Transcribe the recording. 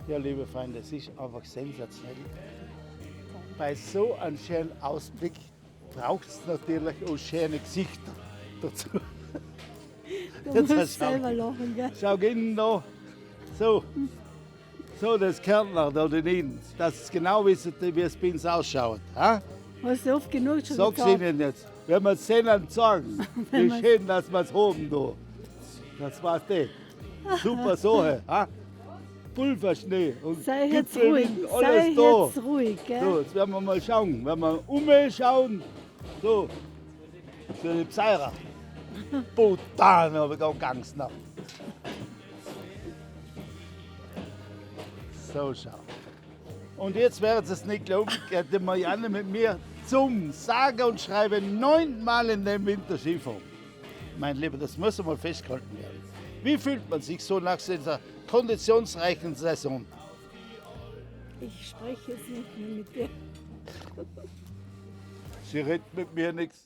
Ja, liebe Freunde, es ist einfach sensationell. Bei so einem schönen Ausblick braucht es natürlich auch schöne Gesichter dazu. Du Jetzt musst schau. selber lachen, gell? Schau genau. So. So, das Kärntner da hinten, dass sie genau wissen, wie es bei uns ausschaut. Ha? Hast du oft genug schon Sag's gesagt. ihnen jetzt. Wenn wir es ihnen zeigen, wie schön, dass wir es haben da. Das war's eh. Super Sache. Ha? Pulverschnee und Sei jetzt ruhig. Gipfelwind, Sei alles da. jetzt ruhig, gell? So, jetzt werden wir mal schauen. Wenn wir umschauen, so, für die Pseirer. Brutal, habe ich auch Angst noch. So, schau. Und jetzt werdet ihr es nicht glauben, geht die Marianne mit mir zum sage und schreibe neunmal in dem Winter Skifahren. Mein Lieber, das muss einmal festgehalten werden. Wie fühlt man sich so nach dieser konditionsreichen Saison? Ich spreche jetzt nicht mehr mit dir. Sie redet mit mir nichts.